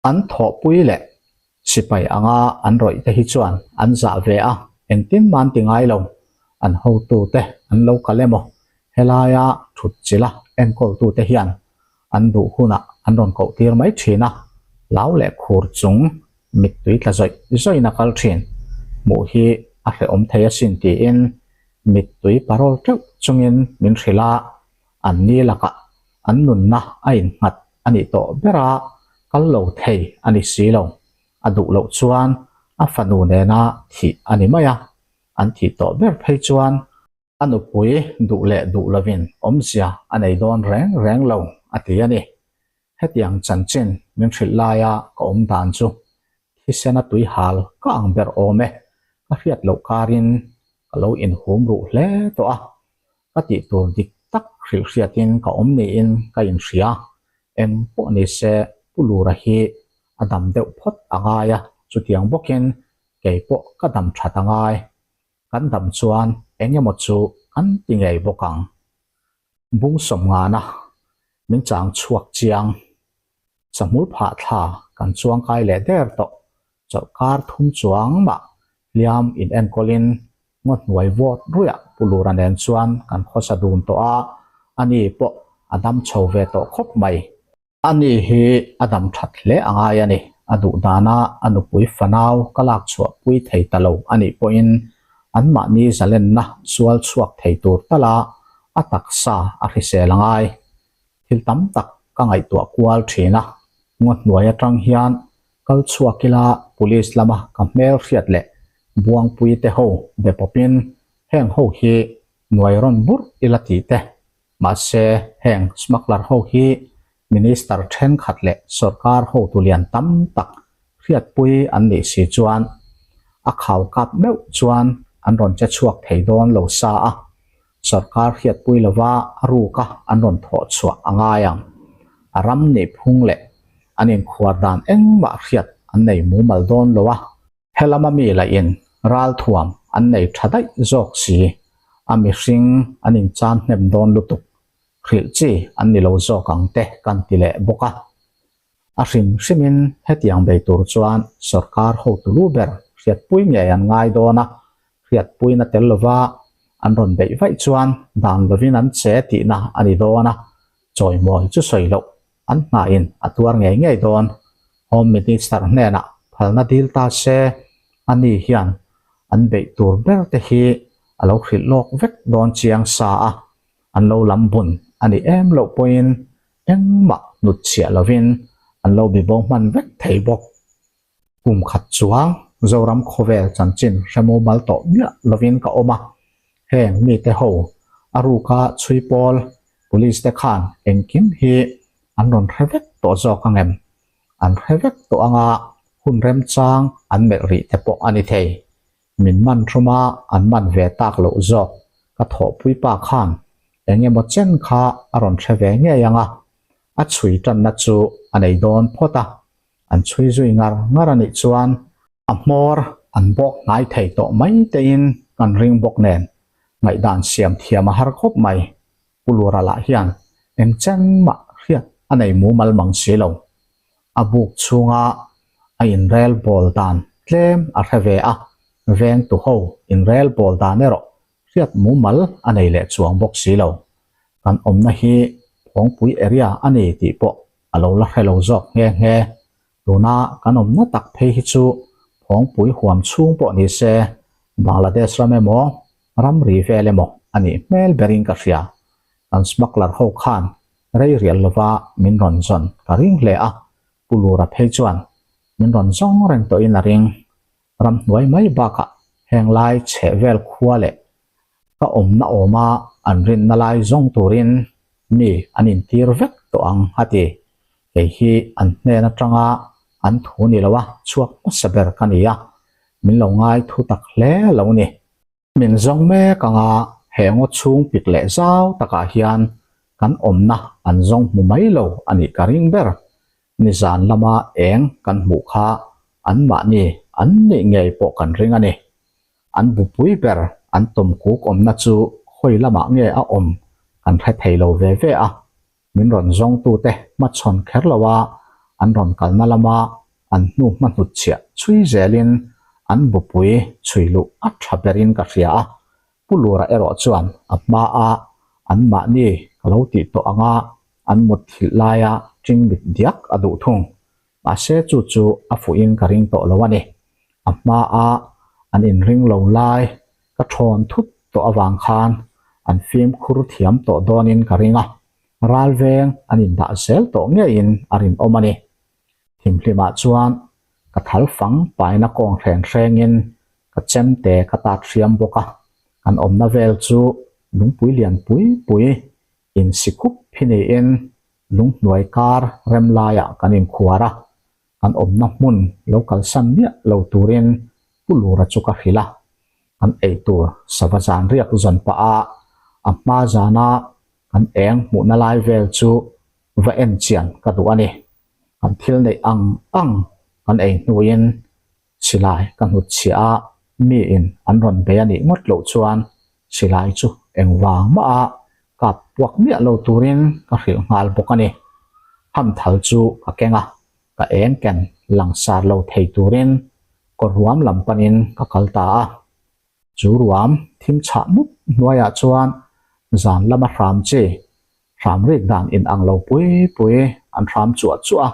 Speaker 1: An thawhpui leh sipai anga an rawih te hi chuan an zah ve a, engtin man ti ngai lo. An hotute an lo kal emaw, helaia thut chila enkawltute hian an duh hunah an rawn koh tir mai thin a, hlau leh khur chung mittui tla zawih zawihin a kal thin. Hmuh hi a hrehawm thei asin tiin mittui parawl teuh chungin min hrilh a, an ni lakah an nunna a innghat a nih tawh ber a, kal lo thei a ni si lo. A duh loh chuan a fanu nena thih a ni mai a, an thih tawh ber phei chuan a nupui duh leh duh lovin awmzia a nei dawn reng reng lo a ti a ni. Hetiang chanchin min hrilh laia ka awm dan chu thisena tui hal ka ang ber awm e, ka hriat loh karin ka lo inhum ruh hle tawh a, ka tih tur dik tak hrilh hriatin ka awm niin ka inhria. Eng pawh ni se Pu Lura hi a dam deuh phawt a ngai a, chutiang bawkin kei pawh ka dam that a ngai. Kan dam chuan eng emaw chu kan ti ngei bawk ang. Bung sawmngana min chang chhuak chiang. Chahmul phah thla kan chuangkai leh der tawh. Chawlhkar thum chuang mah hliam in enkawlin ngaw hnuai vawt ruiah Pu Lura nen chuan kan khawsa dun tawh a, ani pawh a dam chho ve tawh khawp mai. Ani hi a dam that hle a ngai a ni. A duh dana a nupui fanau ka lak chhuah pui thei ta lo a nih pawhin anmahni zalenna sual chhuak thei tur tala a taksa a hrisel a ngai. Thil tam tak ka ngaihtuah kual thin a, ngaw hnuai atang hian kal chhuak ila police lama ka hmel hriat leh buangpui te ho be pawpin heng ho hi nuai rawn burh ila tih te. Mahse heng smuggler ho hi minister thenkhat leh sorkar hotu lian tam tak hriatpui an nih si chuan a khau kap meuh chuan an rawn che chhuak thei dawn lo sa a. Sorkar hriatpui lova a ruka an rawn thawh chhuah a ngai ang. A ram nih phung leh an inkhuar dan engmah hriat an nei mumal dawn lo a. Helama mi lahin ralthuam an nei tha daih zawk si, a mihring an inchan hnem dawn lutuk, hrilh chi an ni lo zawk ang te kan ti leh bawk a. A hrim hrimin hetiang bei tur chuan sorkar hotu lu ber hriatpui ngei an ngai dawn a, hriatpuina tel lova an rawn beih vaih chuan dan lovin an che tihna a ni dawn a, chawimawi chu sawi loh an hnain a tuar ngei ngei dawn. Home Minister hnenah phalna dil ta se, ani hian an beih tur ber te hi a lo hrilh lawk vek dawn chiang sa a, an lo lam bun a ni em loh pawhin Engmah hnut chhiah lovin an lo bibo hman vek thei bawk. Kum khat chuang Zoram khawvel chanchin hre mumal tawh miah lovin ka awm a, heng mite ho a ruka chhui pawl police te khan engkim hi an rawn hre vek tawh zawk ang em? An hre vek tawh anga hun remchang an melh rih te pawh a ni thei. Min man ṭhuma an man ve tak loh zawk ka thawhpui pa khan eng emaw chen kha a rawn hre ve ngei ang a, a chhui ṭanna chu a nei dawn phawt a, an chhui zui ngar ngar a nih chuan a hmawr an bawk hnai thei tawh mai tein kan ring bawk nen ngaihdan siam thiam a har khawp mai. Pu Lura lah hian eng chen mah hriat a nei mumal mang si lo. A buk chhunga a inrel bawl dan tlem a hre ve a, vengtu ho inrel bawl dan erawh hriat mumal a nei leh chuang bawk si lo. Kan awmna hi Phawngpui area a ni tih pawh a lo la hre lo zawk nghe nghe. Tuna kan awmna tak phei hi chu. Phawngpui huam chhung pawh ni se, Bangladesh ram emaw, ramri vel emaw a nih hmel berin ka hria. Kan smuggler ho khan rei rial lova min rawn zawn ka ring hle a, Pu Lura phei chuan min rawn zawng reng tawhin a ring. Ramhnuai mai bakah heng lai chheh vel khua leh ka awmna awma an rinna lai zawng turin mi an intir vek tawh ang a ti. Kei hi an hnen atanga an thu ni loa chhuak hmasa ber ka ni a, min lo ngai thu tak hle lo ni. Min zawng mek anga he ngaw chhung pik leh zau takah hian kan awmna an zawng hmu mai lo a nih ka ring ber. Nizan lama eng kan hmuh kha anmahni an nih ngei pawh kan ring a ni. An bupui ber an tawmkuk awmna chu khawi lamah nge a awm kan hre thei lo ve ve a. Min rawn zawngtute hmachhawn kher lo a, an rawn kalna lama an hnu hma hnut chhiah chhui zelin an bupui chhui luh a tha berin ka hria a. Pu Lura erawh chuan a hmaa anmahni ka lo tih tawh anga an mut thilh laia ṭingmit diak a duh thung. Mahse chu chu a fuhin ka ring tawh lo a ni. A hmaa an inring lo lai ka thawn thut tawh avang khan an fimkhur thiam tawh dawnin ka ring a, ral veng an indah zel tawh ngeiin a rinawm a ni. Thimhlimah chuan ka thal fang paina kawng hren hrengin ka chemte ka tat hriam bawk a, kan awmna vel chu lungpui lian pui pui insi khup hi niin Lunghnuai kar rem laiah kan inkhuar a, kan awmna hmun lo kalsan miah lo turin Pu Lura chu ka hrilh a. Kan eitur sava zan riak zawn pah a, a hma zana kan eng hmuhna lai vel chu va en chian ka duh a ni. Kan thil neih ang ang kan ei hnuin Silai ka hnut chhiah a, miin an rawn bei a nih ngawt loh chuan silai chu engvang mah a kap puak miah lo turin ka hrilh nghal bawk a ni. Hamthal chu ka keng a, ka eng ken langsar lo thei turin kawr ruam lam panin ka kal ta a. Chu ruam thim chhah mup hnuaiah chuan zan lama hram chi, hram rik dan inang lo pui pui an hram chuah chuah a,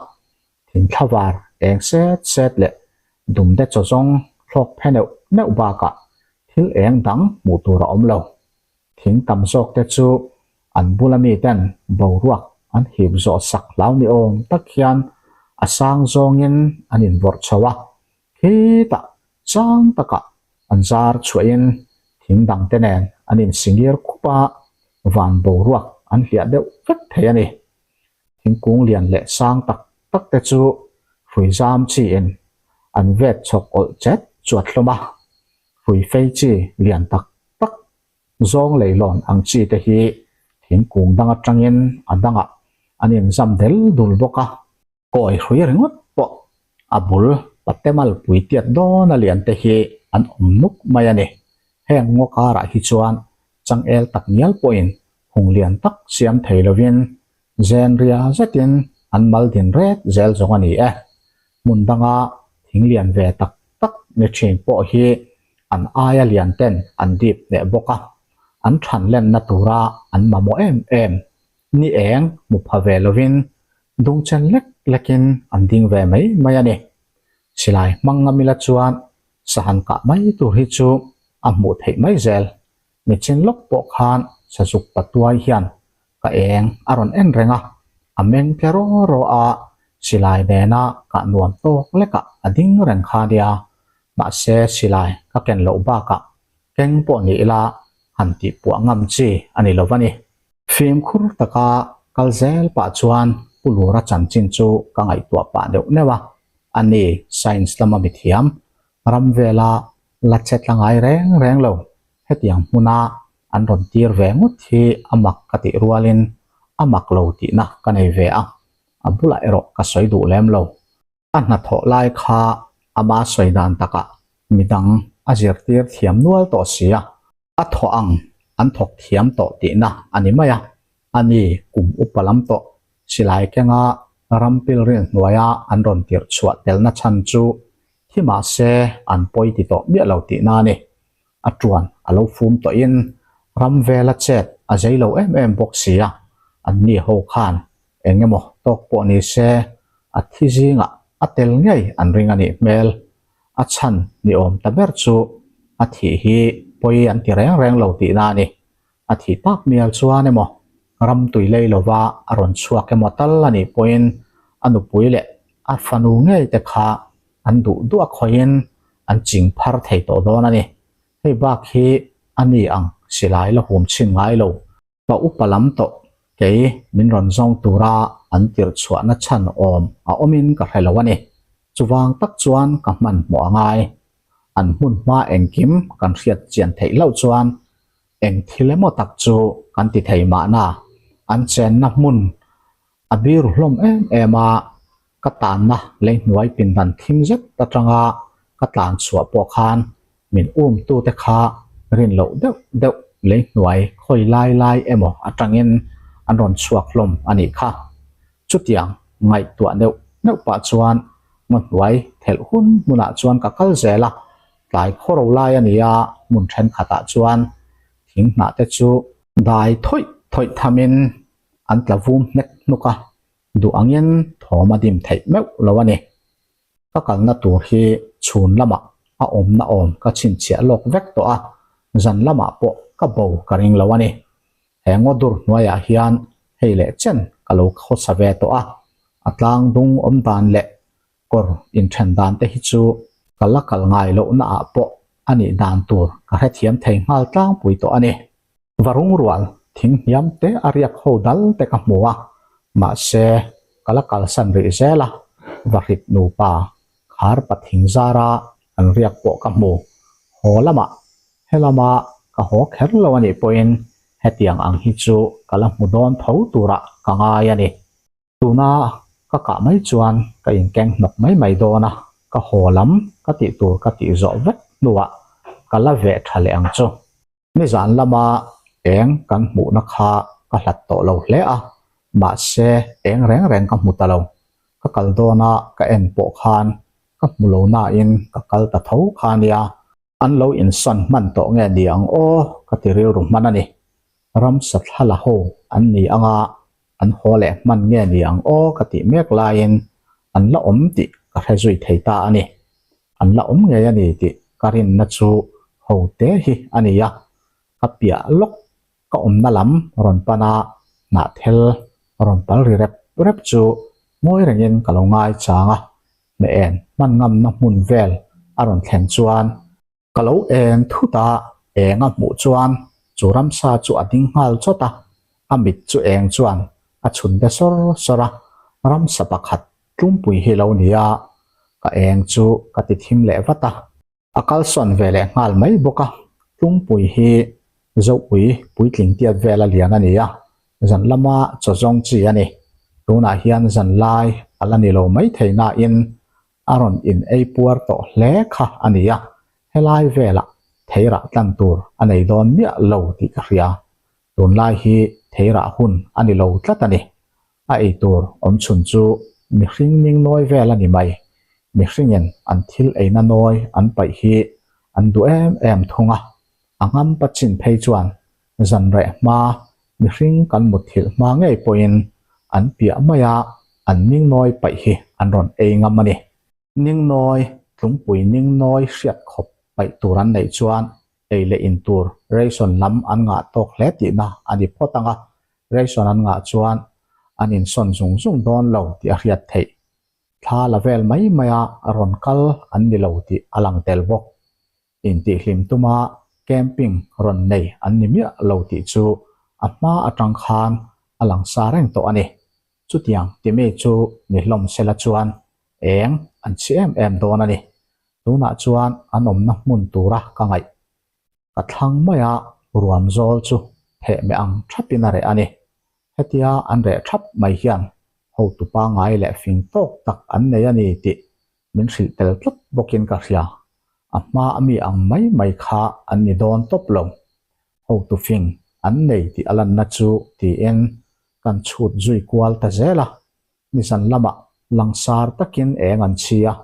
Speaker 1: Thingthlavar eng set set leh dumde chaw zawng thlawk phe neuh neuh bakah thil eng dang hmuh tur a awm lo. Thing tam zawk te chu an bula mi ten boruak an hip zawh sak hlau ni awm tak hian a sang zawngin an invawrh chho a, khitah chang takah an zar chhuahin thing dang te nen an insingir khup a, van boruak an hliah deuh vek thei a ni. Thingkung lian leh sang tak tak te chu hrui zam chiin an vet chhawk awlh chet chuat hlawm a, hrui fei chi lian tak tak zawng leilawn ang chi te hi thingkung dang atangin a dangah an inzam del dul bawk a. Kawi hrui ringawt pawh a bul patemal pui tiat dawn a lian te hi an awm nuk mai a ni. Heng ngaw karah hi chuan changel tak ngial pawhin hung lian tak siam thei lovin zen ria zetin an mal din ret zel zawng a ni e. Hmun danga thing lian ve tak tak ni thin pawh hi an aia lian ten an dip hneh bawk a, an than lenna tura an mamawh em em. Ni eng hmu pha ve lovin dungchen lek lekin an ding ve mai mai a ni. Silai hmang ngam ila chuan sahan kah mai tur hi chu a hmuh theih mai zel. Michin lawk pawh khan sazuk patuai hian ka eng a rawn en reng a, a meng tle raw raw a, silai nena kah nuam tawk lekah a ding reng kha nia. Mahse silai ka ken loh bakah keng pawh ni ila han tihpuah ngam chi a ni lo va ni. Fimkhur taka kal zel pah chuan Pu Lura chanchin chu ka ngaihtuah pah deuh neuh a, ani science lama mithiam, ram vela la che tla ngai reng reng lo, hetiang hmuna an rawn tir ve ngawt hi a mak ka tih rualin a mak lo tihna ka nei ve a, a bulah erawh ka sawi duh lem lo. A hnathawh lai kha ama sawi dan takah midang a zirtir thiam nual tawh si a, a thawh ang an thawk thiam tawh tihna a ni mai a, a ni kum upa lam tawh silai kenga ram pilril hnuaia an rawn tirh chhuah telna chhan chu thi mahse an pawi ti tawh miah lo tihna a ni. A tuan a lo fum tawhin ram vela chet a zei lo em em bawk si a, anni ho khan Eng emaw tawk pawh ni se, a thi zingah a tel ngei an ring a nih hmel. A chhan ni awm ta ber chu a thih hi pawi an ti reng reng lo tihna a ni. A thih tak mial chuan emaw ram tui lei lova a rawn chhuak emaw tal a nih pawhin a nupui leh a fanu ngei te kha an duh duh a khawihin an ching phar thei tawh dawn a ni. Hei bak hi a ni ang silai la hum chhin ngai lo. Pa upa lam tawh kei min rawn zawng tura an tirh chhuahna chhan awm a awmin ka hre lo a ni. Chuvang tak chuan ka hmanhmawh a ngai. An hmun hma engkim kan hriat chian theih loh chuan eng thil emaw tak chu kan ti thei mahna. An chenna hmun a biru hlawm em em a, ka tanna leihnuai pindan thim zet atanga ka tlan chhuah pawh khan min um tute kha rin loh deuh deuh leihnuai khawi lai lai emaw atangin an rawn chhuak hlawm a nih kha. Chutiang ngaihtuah neuh neuh pah chuan ngaw hnuai thelh hun hmunah chuan ka kal zel a, tlai khawro lai a ni a, hmun thenkhatah chuan thing hnah te chu dai thawih thawih thamin an tla vum hnek hnuk a, duh angin thawm a dim theih meuh lo a ni. Ka kalna tur hi chhun lamah a awmna awm ka chhinchhiah lawk vek tawh a, zan lamah pawh ka bo ka ring lo a ni. He ngaw dur hnuaiah hian hei leh chen ka lo khawsa ve tawh a, a tlang dung awm dan leh kawr inthen dan te hi chu ka la kal ngai lohna ah pawh a nih dan tur ka hrethiam thei nghal tlangpui tawh a ni. Varung rual thing hniam te a riak ho dal te ka hmu a, mahse ka la kalsan rih zel a, vahrit nupa khar pathing zara an riak pawh ka hmu. Haw lamah helama ka haw kher lo a nih pawhin hetiang ang hi chu ka la hmu dawn tho turah ka ngai a ni. Tuna ka kah mai chuan ka inkeng hnawk mai mai dawn a, ka haw lam ka tih tur ka tih zawh vek hnuah ka la veh tha leh ang chu. Nizan lama eng kan hmuhna kha ka hlat tawh lo hle a, mahse eng reng reng ka hmu ta lo. Ka kal dawna ka en pawh khan ka hmu lo nain ka kal ta tho kha nia. An lo insawn hman tawh nge ni ang aw ka ti rilru hman a ni. Ramsa thla la ho an ni anga an haw leh hman nge ni ang aw ka tih mek laiin an la awm tih ka hre zui thei ta a ni. An la awm ngei a ni tih ka rinna chu ho te hi a ni a, ka piah lawk ka awmna lam rawn pan a hnahthel rawn pal ri rep rep chu ngawi rengin ka lo ngai chang a, hmeh en hman ngamna hmun vel a rawn thlen chuan Ka lo eng thut a, eng a hmuh chuan chu ramsa chu a ding nghal chawt a, a mit chu eng chuan a chhun be sawr sawr a, ramsa pakhat tlumpui hi lo ni a, ka eng chu ka ti thim leh vat a. A kalsawn ve leh nghal mai bawk a, tlumpui hi Zoui puitling tiat vel a lian a ni a, zan lama chaw zawng chi a ni. Tunah hian zan lai a la ni lo maithei nain A rawn in ei puar tawh hle kha a ni a, helai velah theirah tlan tur a nei dawn miah lo tih ka hria. Tunlai hi theirah hun a ni lo tlat a ni. A ei tur awm chhun chu mihring ning nawi vel a ni mai. Mihringin an thil eina nawi an paih hi an duh em em thung a, a ngam pa chin phei chuan zan reh hma mihring kan mutthilh hma ngei pawhin an piah maia an ningnawi paih hi an rawn ei ngam a ni. Ningnawi, tlungpui ningnawi hriat khawp paih tur an neih chuan ei leh in tur ration lam an ngah tawk hle tihna a ni phawt ang a, ration an ngah chuan an insawn zung zung dawn lo tih a hriat theih. Thla la vel mai maia rawn kal an ni lo tih a lang tel bawk. Intihhlim tuma camping rawn nei an ni miah lo tih chu a hma atang khan a lang sa reng tawh a ni. Chutiang ti mi chu ni hlawm sela chuan eng an chhi em em dawn a ni. Tunah chuan an awmna hmun tura ka ngaih ka thlang maia ruam zawl chu thehmeh ang thapin a reh a ni. Hetia an reh thap mai hian hotu pangngai leh fing tawk tak an nei a ni tih min hrilh tel tlat bawkin ka hria. A hma a mi ang mai mai kha an ni dawn tawp lo. Hotu fing an nei tih a lanna chu tiin kan chhut zui kual ta zel a. Nizan lamah langsar takin eng an chhi a,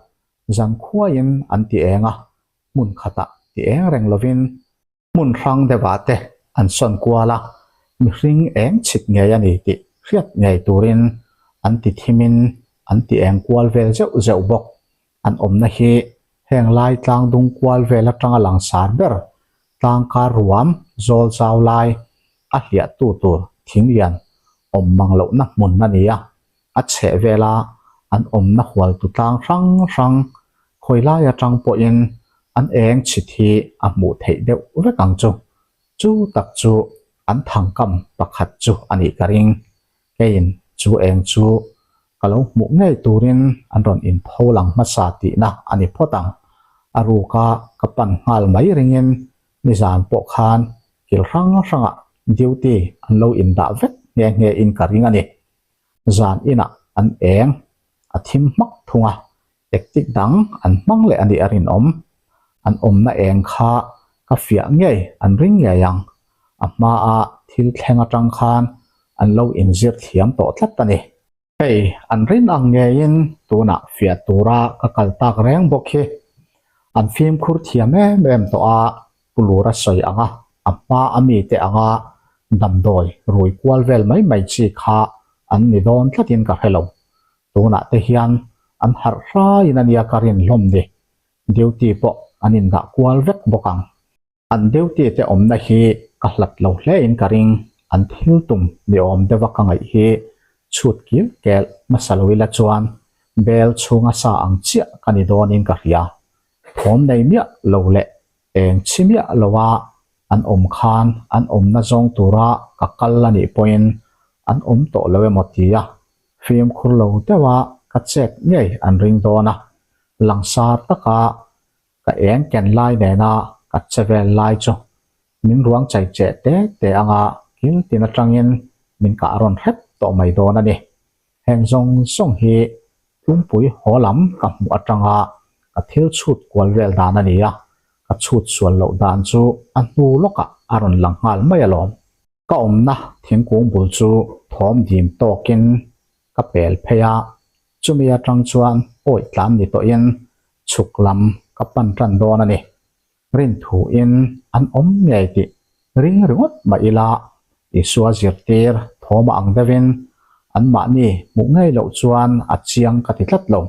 Speaker 1: zan khuaiin an ti eng a, hmun khatah ti eng reng lovin Hmun hrang deuhah te an sawn kual a, mihring eng chhit ngei a ni tih hriat ngei turin an ti thimin an ti eng kual vel zeuh zeuh bawk. An awmna hi Heng lai tlang dung kual vel atanga langsar ber tlang kar ruam zawl zau lai a hliahtu tur thing lian awm mang lohna hmun a ni a, a chheh vela an awmna hualtu tlang hrang hrang khawi lai atang pawhin an eng chhit hi a hmuh theih deuh vek ang chu. Chu tak chu an thangkam pakhat chu a nih ka ring. Keiin chu eng chu ka lo hmuh ngei turin an rawn inpho lang hmasa tihna a ni phawt ang. A ruka ka pan nghal mai ringin nizan pawh khan kil hrang hrangah duty an lo indah vek nghe nghe in ka ring a ni. Zan inah an eng a thim hmak thung a, tactic dang an hmang leh a nih a rinawm. An awmna eng kha ka fiah ngei an ring ngei ang. A hmaa thil thleng atang khan an lo inzir thiam tawh tlat a ni. Hei an rin ang ngeiin tunah fiah tura ka kal tak reng bawk hi an fimkhur thiam em em tawh a, Pu Lura sawi anga a hma a mite anga damdawi rui kual vel mai mai chi kha an ni dawn tlatin ka hre lo. Tunah te hian an harh hraiin a nia ka rin hlawm ni. Duty pawh an indah kual vek bawk ang. An duty te awmna hi ka hlat lo hle in ka ring, an thil tum ni awm deuha ka ngaih hi chhut kil kel hmasa lo ila chuan bel chhunga sa ang chiah ka ni dawnin ka hria. Thawm nei miah lo leh eng chhi miah loa an awm khan an awmna zawng tura ka kal a nih pawhin an awm tawh lo emaw tia fimkhur lo deuha ka chet ngei an ring dawn a, langsar taka ka eng ken lai nena ka che vel lai chu min ruang chai cheh te te anga kil tin atangin min kah rawn hrep tawh mai dawn a ni. Heng zawng zawng hi Tlungpui haw lam ka hmuh atanga ka thil chhut kual vel dan a ni a, ka chhut sual loh dan chu a hnu lawkah a rawn lang nghal mai alawm. Ka awmna thingkung bul chu thawm dim tawkin ka pel phei a, chumi atang chuan awih tlan ni tawhin chhuk lam ka pan tan dawn a ni. Rinthuin an awm ngei tih ring ringawt mah ila, Isua zirtir thawm a ang deuhin anmahni hmuh ngei loh chuan a chiang ka ti tlat lo.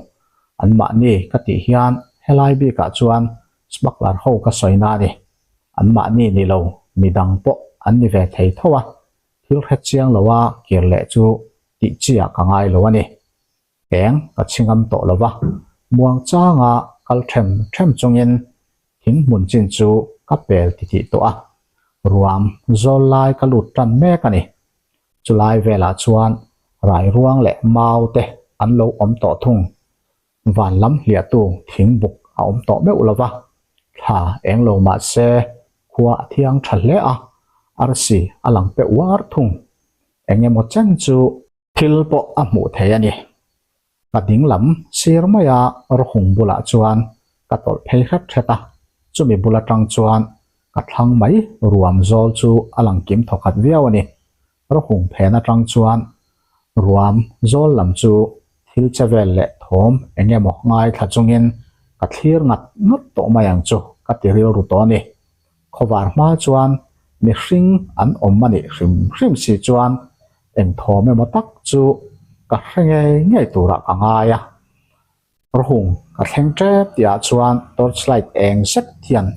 Speaker 1: Anmahni ka tih hian helai bikah chuan smuggler ho ka sawi na a ni. Anmahni ni lo midang pawh an ni ve thei tho a, thil hre chiang loa kir leh chu tih chiah ka ngai lo a ni. Eng ka chhingam tawh lo va, muang changa kal them them chungin thing hmun chin chu ka pel titih tawh a, ruam zawl lai ka lut tan mek a ni. Chulai velah chuan rai ruang leh mau te an lo awm tawh thung. Van lam hliahtu thing buk a awm tawh meuh lo va, thla eng lo mah se khua a thiang tha hle a, arsi a lang peuh uar thung. Eng emaw chen chu Thil pawh a hmuh thei a ni. Ka ding lam sir maia rawhung bulah chuan ka tawlh phei hret hret a, chumi bul atang chuan ka thlang mai ruam zawl chu a lang kim thawkhat viau a ni. Rawhung phen atang chuan ruam zawl lam chu thil che vel leh thawm eng emaw ngaithla chungin ka thlir ngat ngat tawh mai ang chu ka ti rilru tawh a ni. Khawvar hma chuan mihring an awm a nih hrim hrim si chuan eng thawm emaw tak chu ka hre ngei ngei turah ka ngai a. Rawhung ka thleng tep tihah chuan torchlight eng zet hian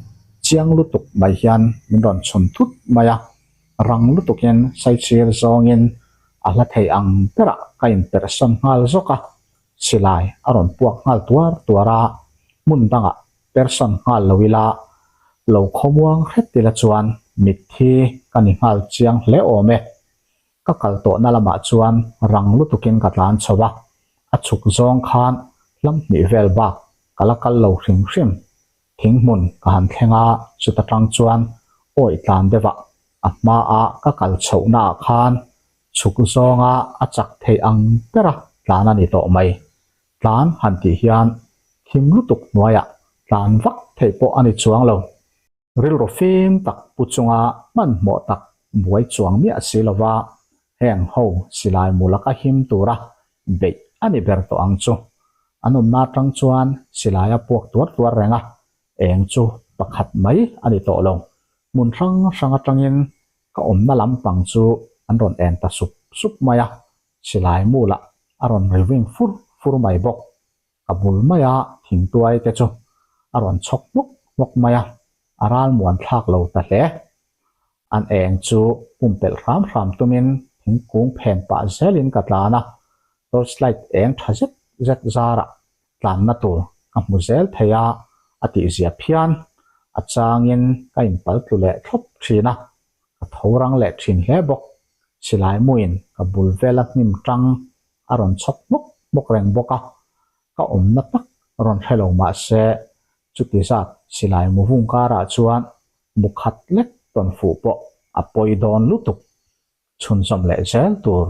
Speaker 1: chiang lutuk mai hian min rawn chhun thut mai a, rang lutukin saichir zawngin a hla thei ang berah ka inperhsawn nghal zawk a, silai a rawn puak nghal tuar tuar a, hmun dangah Person nghal lo ila, lo khawmuang hret ila chuan mitthi ka ni nghal chiang hle awm e. Ka kal tawhna lamah chuan rang lutukin ka tlan chho a, a chhuk zawng khan hlam hnih vel bak ka la kal lo hrim hrim. Thinghmun ka han thleng a, chuta tang chuan awih tlan deuhah a hmaa ka kal chhohnaah khan chhuk zawnga a chak theih ang bera tlan a ni tawh mai. Tlan han tih hian thim lutuk hnuaiah tlan vak theih pawh a ni chuang lo. Rilru fim tak pu chunga hmanhmawh tak buai chuang miah si lova heng ho silai mu laka him tura beih a ni ber tawh ang chu. An awmna atang chuan silai a puak tuar tuar reng a, eng chu pakhat mai a ni tawh lo. Hmun hrang hrang atangin ka awmna lampang chu an rawn en ta sup sup mai a, Silai mulah a rawn ri ring fur fur mai bawk. Ka bul maia thingtuai te chu A rawn chhawk hmawk hmawk mai a, a ralmuan thlak lo ta hle. An eng chu pumpelh hram hram tumin thingkung phen pah zelin ka tlan a, torchlight eng tha zet zet zarah tlanna tur ka hmu zel thei a, a tihzia phian. A changin ka inpal tlu leh thlawp thin a, ka tho rang leh thin hle bawk. Silai muin ka bul vela hnim tang a rawn chhawk hmawk hmawk reng bawk a, ka awmna tak rawn hre lo mah se chuti zat silai mu vung karah chuan mu khat lek tawn fuh pawh a pawi dawn lutuk. Chhunzawm leh zel tur.